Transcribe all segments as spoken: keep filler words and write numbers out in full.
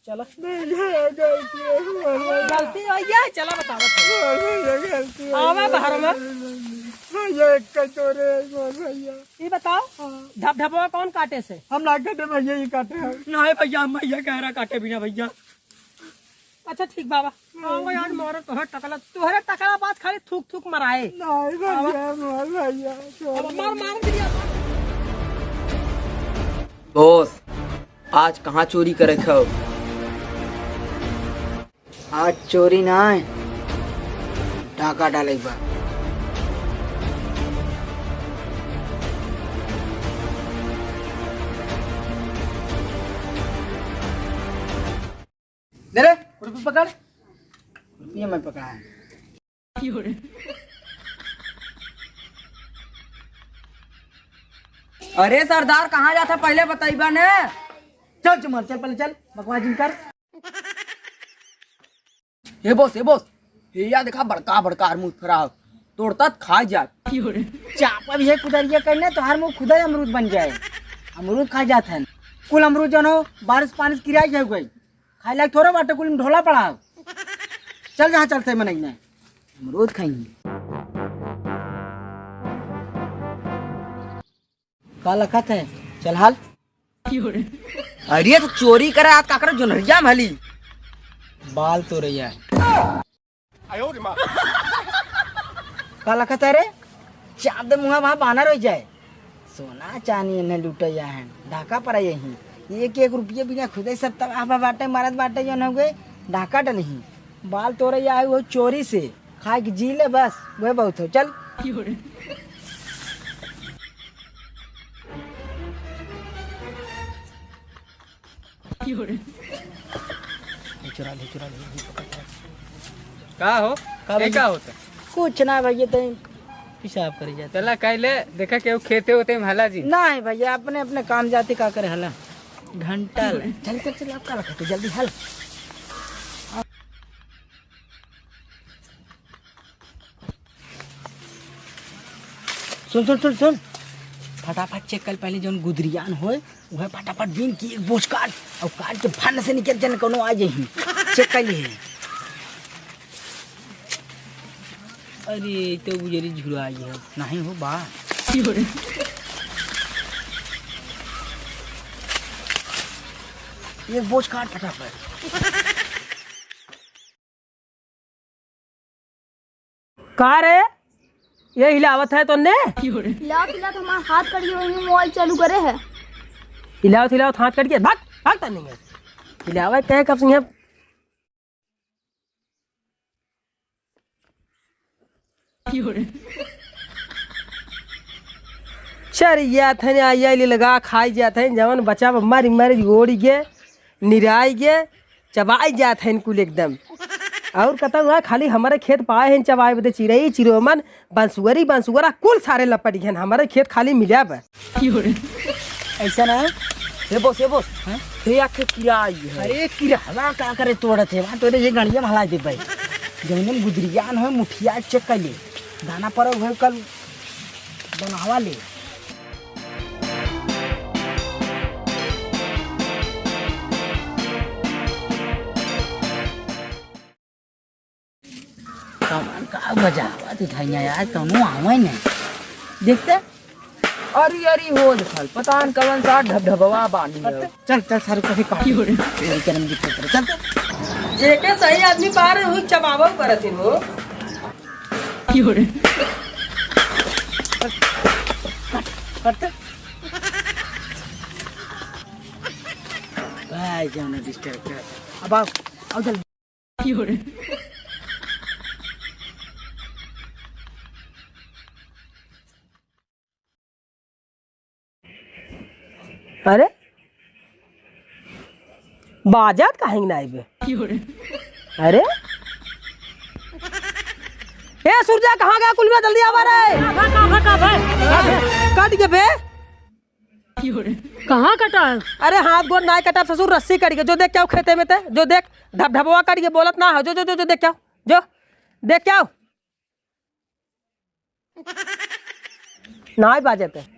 चला। भैया, गलती है, हमार भैया। गलती हो गया, चला बतावत है। हमार भैया, गलती हो आवा गई। बाहर में। भैया, एक का चोरे है, हमार भैया। ये बताओ, हाँ। ढप ढपवा कौन काटे से? हम ना काटे भैया, ये काटे हैं। नहीं भैया, हम भैया कह रहा काटे बिना भैया। अच्छा ठीक बाबा, आवा यार, मारो तोहरे टकला, तोहरे टकला बात खाली थूक थूक मराए। नहीं भैया, आवा। हमार भैया, अब मार, मार दिया। बॉस, आज कहाँ चोरी करे खाओ? आज चोरी ना है, डाका डाले बा। दे रे, खुरपी पकड़। खुरपी मैं पकड़ा है। अरे सरदार, कहाँ जात है, पहले बताइबा ने। चल चुमर, चल पहले चल, बकवास जिन कर। हे बॉस, हे बॉस, हे या देखा बड़का बड़का अमरूद फरा हो, तोड़ता त खा जात। चापा भी है कुदरिया करने तो हर मुँह खुदा ही अमरूद बन जाए। अमरूद खा जात है, कुल अमरूद जौन हो बारिश पानी से किराई जाए गई। खाए लायक थोड़ा बाटे, कुल में ढोला पड़ा हो। चल जहाँ चलते मनई ने अमरूद खाई। का लखत है? चल हाल। अरे तो चोरी करे आज काकर जोनहरिया में हली। बाल तोरैया। का लखत है रे? चाप दे मुँहा वहाँ बानर हो जाए। सोना चानी इन्हें लुटैया हैं, डाका पर यही। एक एक रुपये बिना खुदे सब तबाह बा बाटे, मरत बाटे जौन हो गए, डाका डलही। बाल तोरैया है वो चोरी से, खाए के जी ले बस, वह बहुत हो। चल। ले चुरा, ले चुरा, ले, ले पकड़, पकड़। का हो? का ए, भैया? का होता? कुछ ना भैया, तनी पेशाब करे जाते। चला, कह ले, देखा केहू खेते होते में हला जी। नहीं भैया, अपने, अपने काम जाते, का करे हला? घंटा ले। चल, चल, चल, आप का रखा तू, जल्दी हल। सुन, सुन, सुन, सुन। फटाफट चेक कर, पहले जौन गुदरियान होए, वह फटाफट बीन की एक बोझ काट, और काट के फन से निकल, जन कोनो आ जाही। चेक कर लिए। अरे, तो गुजरी झुरा आई है। नहीं हो बा। एक बोझ काट फटाफट। का रे? ये हिलावत है तोन्ने? हिलावत, हिलावत हमार हाथ कट गया, वही मोबाइल चालू करे है। हिलावत, हिलावत हाथ कट गया। भाग, भाग तन्ने। हिलावत कहे कब से यहाँ? चर जात है, आई, आई, ले लगा, खाई जात है, जवन बचा बा, मारी, मारी, ओड़ी गे, निराई गे, चबाई जात है कुल एकदम। और कतौ हुआ, खाली हमारे खेत पाए हैं चबाए बदे, चिरई, चिरोमन, बंसुअरी, बंसुअरा, कुल सारे लपट गए हैं, हमारे खेत खाली मिला बा। ऐसा ना है? हे बॉस, हे बॉस, हाँ? हे आखे कीड़ा आई है। अरे कीड़ा हवा का करे तोड़त है, वहाँ तोड़े ये गणिया में हला दे भाई। जौन गुदरियान हो, मुठिया चेक कर ले, दाना पर हो कल बनावा ले। सामान का बजावत उठाइया यार, कौनो आवे नहीं। देखते? अरे, अरे, हो देखल, पता न कवन सा ढबढबवा बानी है। चल, चल, सारे कभी काट। चोरी करम दिखते तेरे। चल, चल। जेके सही आदमी पा रहे, वही चबावल करत है वो। काट, काट। भाई, जाना डिस्टर्ब कर। अब आओ, आओ जल्दी। अरे, बाजत काहे के नाई बे? अरे, ए सुरजा, कहाँ गया कुलवा? जल्दी आवा रे। का भा, का भा, का भा? कट के बे। कहाँ कटा है? अरे हाथ गोड़ नाय कटा ससुर, रस्सी कट गया। जो देख के आओ खेते में ते, जो देख ढबढबवा कट गया, बोलत ना हो। जो, जो, जो, जो देख के आओ, जो देख के आओ। नाय बाजत है।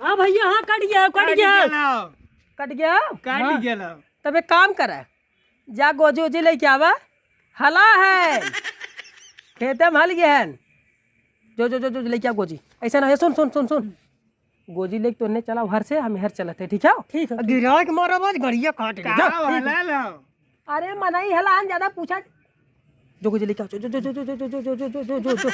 हाँ भैया, हाँ कट गया, कट गया। कट गया? कट हाँ। गया। तब एक काम करा, जा गोजी ओजी लेके आवा, हला है, खेते में हल गए हैं। जो, जो, जो, जो लेके आ गोजी। ऐसा ना है, सुन, सुन, सुन, सुन। गोजी लेके तो ने चला, हर से हम हर चलत है, ठीक है? ठीक है, ठीक। गिराए के मारा बाज गड़िया काट दे। का जा, ठीक है। वाला लो? अरे मनई हला, हम ज्यादा पूछा। जो गोजी लेके आ, जो, जो, जो।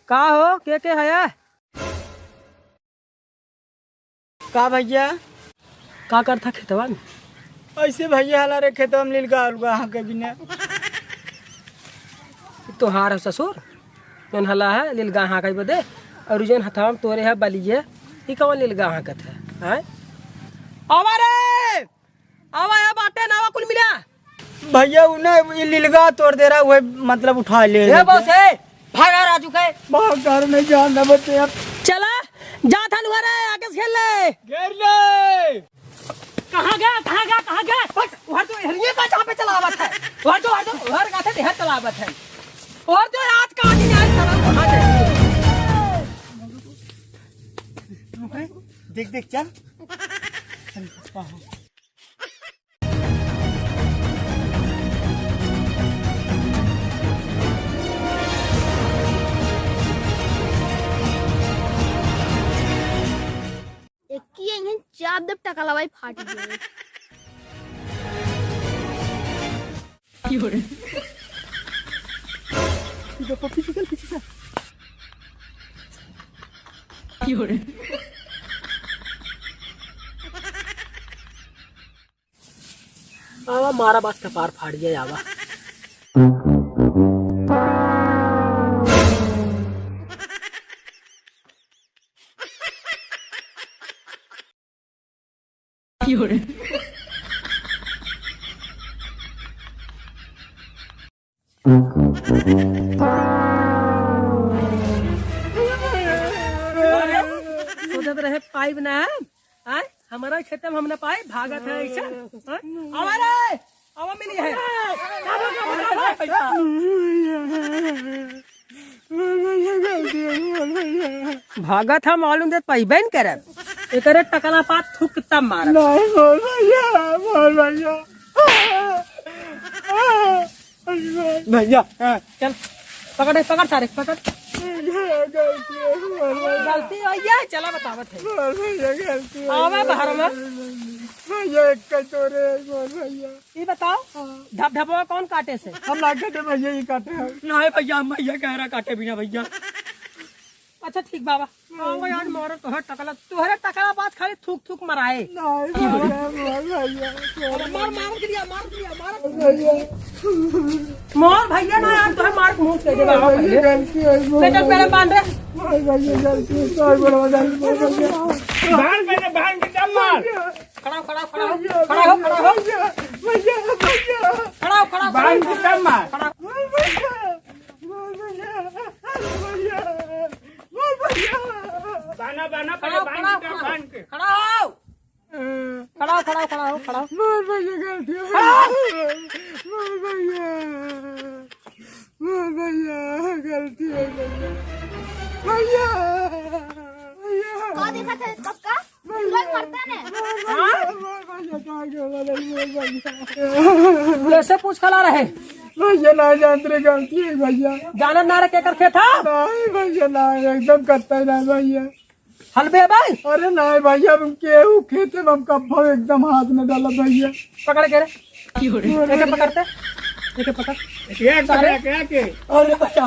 का हो, के के हया? का भैया? का करथा खेतवा में? ऐसे भैया हला रे खेतवा में लिलगा उलगा हाँके बिना। तोहार है ससुर, जौन हला है लिलगा हाँके बदे, और जौन हथवा में तोरे है बलिए, ई कौन लिलगा हाँकत है? हैं? आवा रे! आवा, आवा, बाटे ना, आवा, कुल मिला। भैया, उन्हें ई लिलगा तोड़ दे रहा, वह मतलब उठा ले ए लेके। बॉस, ए, भागा राजू के। भाग, घर में जान ना बचे अब। चला, जा था नुहरे, आगे से खेल ले। घेर ले। कहाँ गया, कहाँ गया, कहाँ गया? बस, उहर तो हरिये बा जहाँ पे चलावत है। उहर तो, उहर तो, उहर का थे, देहर चलावत है। उहर तो आज का दिन आए, चला, कहाँ जाए? देख, देख, चल। एक ही यही चाप दब टकला भाई फाट गया। की हो रे? पीछे चल, पीछे चल। की हो रे? आवा, मारा बास कपार फाड़ गया आवा। की हो रे? सोचत रहे पाइब ना, आय, हमारा खेत में हम ना पाए, भागत है ऐसा। हाँ? आवा रे, आवा मिली है। भागत हम मालूम दे पाइबे न करब। एकरे टकला पात थूक तब मारब। नहीं, बोल भैया, बोल भैया। भैया, हाँ, चल, पकड़, पकड़ सारे, पकड़। गलती हो गया, चला बतावत है। बोल भैया, गलती हो आवा गई। बाहर में। भैया, एक कटोरे, बोल भैया। ये बताओ, हाँ। धपधपवा कौन काटे से? हम ना काटे भैया, ये काटे हैं। नहीं भैया, हम भैया कह रहा काटे बिना भैया। अच्छा ठीक बाबा, आवा यार, मोर तोहर टकला, तोहरे टकला बात खाली थूक थूक मराए। नहीं बाबा, मोर भैया, मोर मार, मार दिया, मार दिया, मार। भैया। मोर भैया ना यार, तोहरे मार के मुंह से दे बाबा भैया, पहले। गलती है, मोर बेटा, भैया। पहले बांध रे। मोर भैया, गलती है, तोहर बड़ा गलती है, भैया। बांध पहले, बांध के दम मार। खड़ा हो, खड़ा हो, खड़ा हो। भैया, खड़ा हो, खड़ा हो। भैया, भैया, भैया। खड़ा हो, खड़ा हो, बांध खड़ा हो। के दम मार। खड़ा हो। मोर भैया। मोर भैया, मोर भैया, मोर भैया। बाना, बाना, खड़ा हो, बांध खड़ा हो, के, खड़ा हो। बांध के। खड़ा हो। खड़ा हो, खड़ा हो, खड़ा हो, खड़ा हो। मोर भैया गलती हो गई। मोर भैया, मोर भैया गलती हो गई। भैया, भैया। का देखत है, पक्का? भैया, भैया, भैया, भैया। कैसे पूछ खला रहे? भैया, ना जानत रहे, गलती है भैया। जानत ना रहे केकर खेत है? नहीं भैया, ना, एकदम कतई ना भैया। हलबे भाई? अरे नहीं भैया, अब केहू खेते में हम कब्बो एकदम हाथ न डालब भैया। पकड़ के रे। एके पकड़ते, एके पकड़। एक सारे। पकड़ के, के? अरे भैया,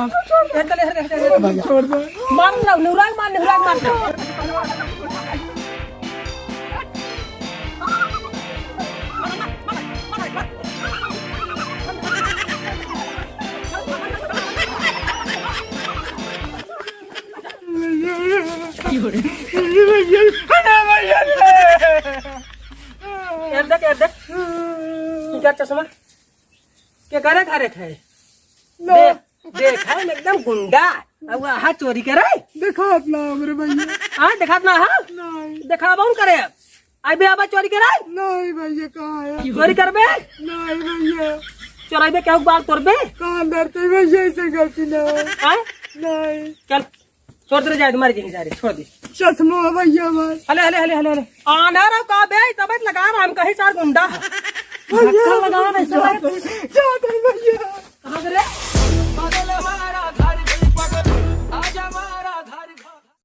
ये चले, हटे, हटे, हटे। छोड़ दो। मार ना, निहुराग मार, निहुराग मार। एने देख, एने देख। इनका के करे घरे थे? ना। दे-, देखा है एकदम गुंडा। अब वहाँ चोरी करे? देखात ना हमरे भैया। हाँ, देखात ना, हाँ? नहीं। देखाबो न करे। अबे आबा चोरी करे? नहीं भैया, कहाँ है? चोरी करबे? नहीं भैया। चोराइबे, केहू बाल तोड़बे? कहाँ डरते भैया, ऐसे गलती ना हो। हाँ? नहीं। चल, छोड़ दे रे, जाए, मार के जा रे, छोड़ दे। चश्मा भैया हमार। हले, हले, हले, हले, हले। आना रहो का बे, तबीयत लगा रहा, हम कहीं चार गुंडा है। भैया, धक्का लगा रहा, ऐसे बात।